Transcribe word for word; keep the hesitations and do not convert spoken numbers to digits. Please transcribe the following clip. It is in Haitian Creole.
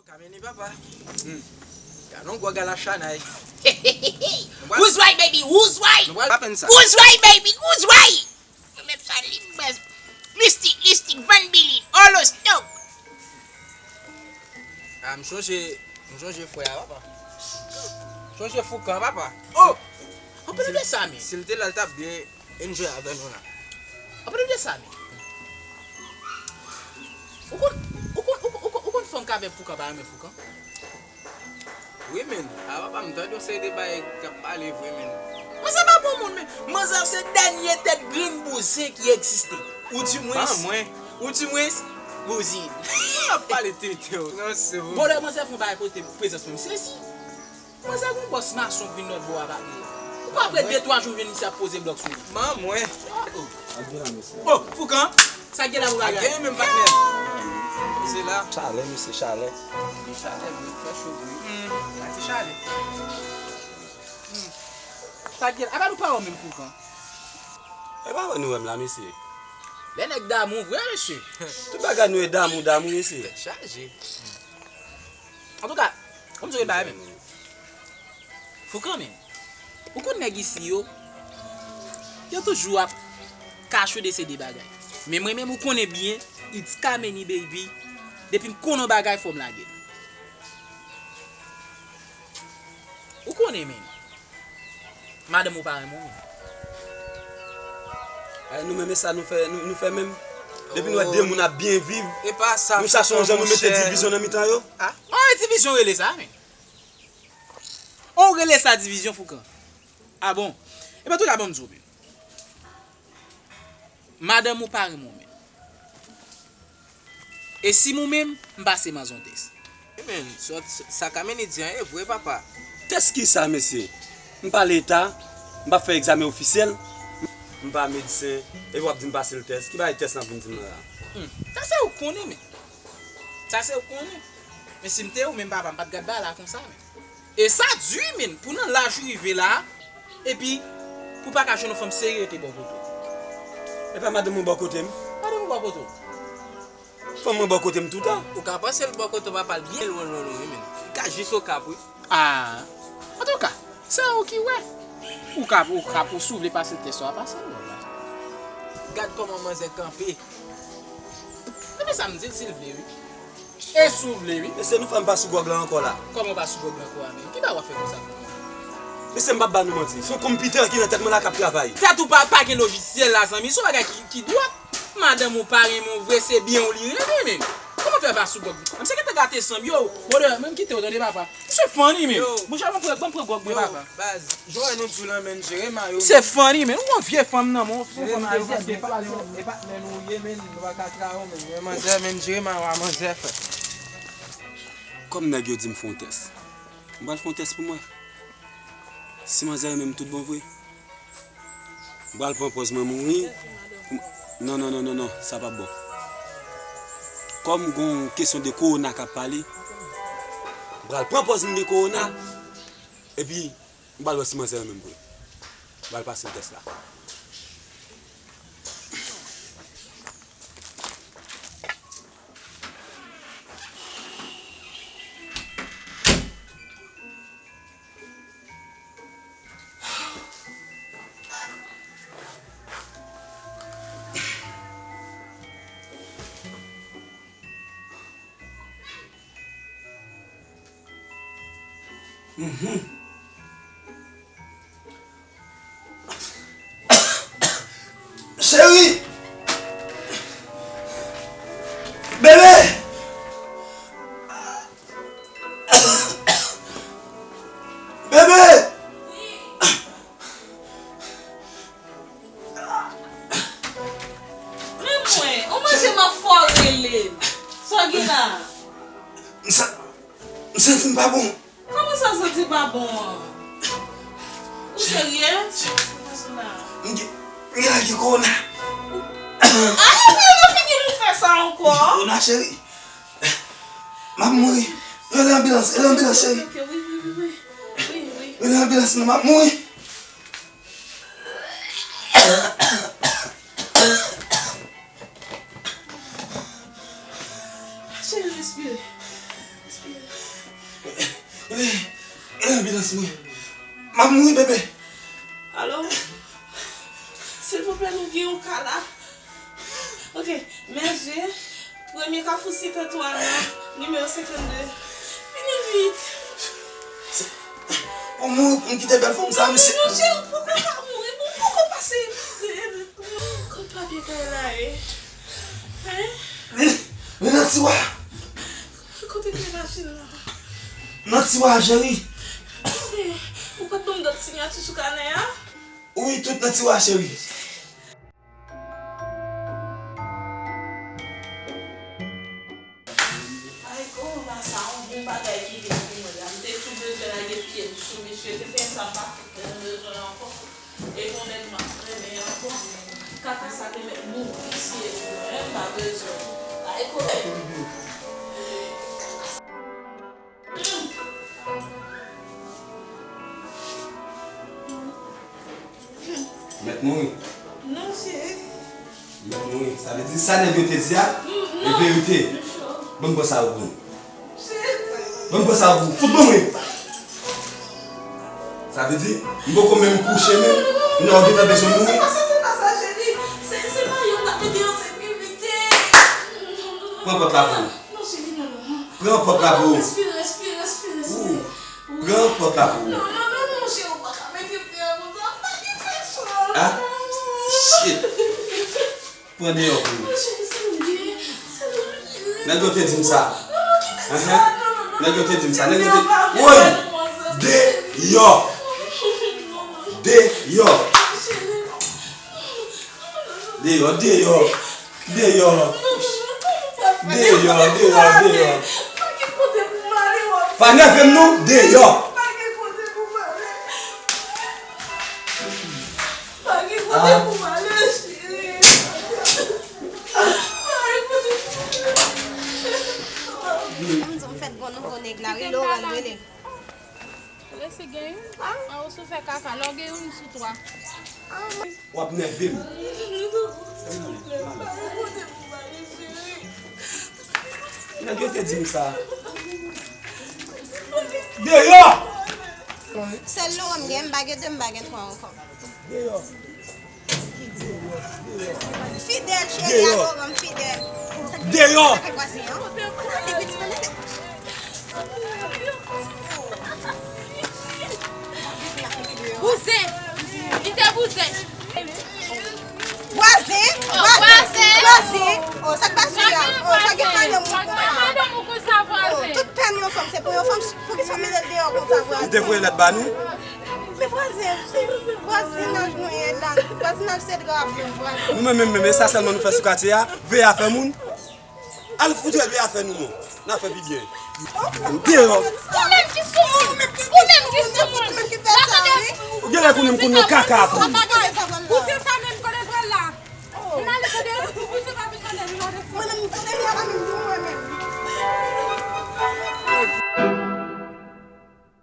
Kameni papa. Hmm. Gade yon gwo gala chanay. Who's right, baby? Who's right? Nou pral apenn sa. Who's right, baby? Who's right? Mwen menm sa li baz. Listik, listik, Van Bilin, Olo Stock. Ah, m sonje, m sonje frè a papa. M sonje Foukan papa. Oh! Anpil de sa men. Si l te la, l t ap byen enjoy avè nou la. Anpil de sa men. Ou konn, ou konn, ou konn, ou konn, ou konn fanm k avè Foukan pa renmen Foukan? Wi men, a papa m tande yon seri de bagay k ap pale vre men. Manzè pa bon moun men. Manzè se dènye tèt grenn bouzen ki egziste. Ou di mwens, ou di mwens, bouzin. Ap pale tenten w. Non, se ou. Bon, lè manzè fè yon bagay kote prezans mwen, m sezi. Manzè gon bòs mason k vin lòt bò a pale. Ou pa prè de twa jou vin misye ap poze blòk sou li. Manmwen. Oh, oh. Oh, Foukan, sa gen la pou bagay? Gen menm patnè. Se la. Chalè, mesye, chalè. Chalè, wi, fè cho, wi. Hmm, sa ti chalè. Hmm. Sa gen, apa nou pa wè menm Foukan? E pa wè nou wè m la, mesye. Lè nèg damou vre, mesye. Tout bagay nou e damou, damou, mesye. Tèt chaje. Antouka, kòm se bagay menm. Foukan menm. Ou konn nèg isi yo, yo toujou ap kache de se de bagay. Men mwen menm ou konnen byen, it's Kameni baby. Depi m konnen yon bagay fò m lage l. Ou konnen menm. Madanm ou pa renmen w menm. Ay, nou menm e sa nou fè, nou, nou fè menm. Depi nou wè de moun ap byen viv, nou chache yon jan nou mete divizyon nan mitan yo. Ah, divizyon rele sa menm. Ou rele sa divizyon Foukan? Ah bon? Ebyen, antouka, ban m di w byen. Madanm ou pa renmen w menm. E si m ou menm, m pase manzè yon tès. Men, sa, sa Kameni di an e vre, papa. Tès kisa, mesye? M pa leta, m pa fè egzamen ofisyèl. M pa medsen, epi w ap di m pase l tès. Ki bagay tès n ap vin di m nan la? Hmm. Sa se ou k konnen, men. Sa se ou k konnen. Men si m te ou menm papa, m pa t gad bagay la konsa, men. E sa di, men, pou nan laj ou rive la, epi pou pa ka jwenn yon fanm serye te bò kote w. E pa madanm ou bò kote m? Madanm ou bò kote w? Fanm mwen bò kote m toutan. Ou ka panse l bò kote w, papa, l byen lwen, lwen, lwen, wi, men. Li ka jis Okap, wi. Ah. Antouka, se ou ki wè. Ou ka, ou ka, pou si w vle pase tès la, pase l, wè. Gad kòman manzè kanpe. Ebyen sa m di l si l vle, wi. E si w vle, wi. Mesye, nou fè m pa sou gwòg la ankò la. Kòman w pa sou gwòg la ankò a menm? Ki bagay w ap fè konsa, Foukan? Mesye, m p ap ba nou manti. Se yon konpitè ki nan tèt mwen la k ap travay. Tèt ou pa, pa gen lojisyèl la, zanmi. Se yon bagay ki, ki dwòt. Madanm ou pa renmen w vre, se byen w li renmen, menm. Kòman fè pa sou gwòg? Misye gentan gate san m. Yo, brother, menm kite w, tande, papa. Misye funny, men. Yo. Bon, jan mwen pran, mwen pran gwòg mwen, papa. Baz, jan nou di w lan, men, jere ma yo. Misye funny, men. Ou yon vye fanm nan, men. Yon fanm ayisyen, paske e patnè nou ye, men. Nou pa ka trawo, men. Men manzè, men, jere ma yo a manzè, frè. Kòm nèg yo di m fè yon tès. M pral fè yon tès pou mwen. Si manzè renmen m tout bon vre, m pral pran pòz mwen mouri. Non, non, non, non, non, sa p ap bon. Kòm gon kesyon de kowona k ap pale, m pral pran pòz m de kowona, epi m pral wè si manzè renmen m vre. M pral pase tès la. Mhm. Cheri! Bebe! Bebe! Men mwen, ou manje m ap fò rele. Sa w gen la? M sa-, m santi m pa bon. Kòman sa w santi pa bon an? Ou serye? Sa w gen, m gen lage kowona. Ah, epi nou fini pou fè sa ankò? Kowona, cheri. M ap mouri. Rele anbilans, rele anbilans, cheri. Ok, ok, wi, wi, wi, wi. Wi, wi, wi. Rele anbilans, non, m ap mouri. Cheri, respire. Respire. Ambulans mwen. M ap mouri, bebe. Alo? Silvouplè, nou gen yon ka la. Ok, Mèje, premye Kafou Site Twa nan nimewo senkannde. Vini vit. Pou m mouri, pou m kite bèl fanm sa, mesye. Non, non, cheri, ou poko ka mouri, ou poko pase. Kot papye kay la ye? Hein? Li, li nan tiwa. Kote kle machin nan? Nan tiwa, cheri. Ou pa t ban m dòt siyati sou kanè a? Wi, tout nan tiwa, cheri. Ay, kòman sa, yon bon bagay ki vin pou mwen la. M te tou bezwen lage pye m sou misye, te fè sa, m pa fout bezwen l ankò. E konnen m ap trennen ankò. Kaka sa te mèt mouri isi e tou. Menm pa bezwen. Ay, kote. Mèt mouri. Non, cheri. Mèt mouri. Sa vle di sa nèg yo te di a, e verite. Ban m pran sa yo pou ou. Ban m pran sa yo pou ou. Fout ban mwen. Sa vle di, m poko menm kouche menm. Non, ou gentan bezwen mouri. Se pa sa, se pa sa, cheri. Se, se pa yo k ap mete an sekirite. Pran pòt la pou ou. Non, cheri, non, non. Pran pòt la pou ou. Respire, respire, respire, respire. Ou. Pran pòt la pou ou. Non, non, non, non, cheri, ou pa ka mete frè a konsa. Pa gen pèsonn. Ah, shit. Pran deyò pou ou. Non, cheri, se nou ye. Se nou ye. Nèg yo te di m sa. Non, non, kite sa. Non, non, non, non. Nèg yo te di m sa. Nèg yo te, woy! Deyò! Deyò! Cheri, non. Deyò, deyò. Deyò. Deyò, deyò, deyò. Pa nève m non, deyò. Pa gen kote pou m ale, cheri. Pa gen kote pou m ale. Mwen di m fèt gon nouvo nèg la, wi, Loran rele. Resi gen youn. Ah. Ah, ou sou fè kaka. Lè w gen youn sou twa. W ap nève m. Nèg yo te di m sa. Deyò! Sèl Loran m gen, m pa gen de, m pa gen twa ankò. Deyò! Fidèl, cheri, deyò. Adore m, Fidèl. Deyò! Sa k vwazen an? Gade pitit mwen, mete. Bouzen! Li te bouzen! Vwazen! Oh, vwazen! Vwazen! Vwazen! Oh, sa k pase la? Oh, sa gen madanm ou konsa? Madanm ou konsa, vwazen? Oh, tout pèn yon fanm, se pou yon fanm. Poukisa w mete l deyò konsa, vwazen? Li te voye lèt ba nou? Men vwazen, se vwazinaj nou ye la. Vwazinaj se drab nou, vwazen. Nou menm, menm, menm, e sa sèlman nou fè sou katye a, veye afè moun. Al foutre veye afè nou, non. N a fè pi byen. Deyò. Ou menm ki sou moun. Ou menm ki sou moun. Ou gen lè konnen m konn nan kaka pou ou. Bouzen sa menm kote pral la. Vin ale tande, bouzen pa vin tande, vin ale. Mwen menm, tande m la, pa menm di m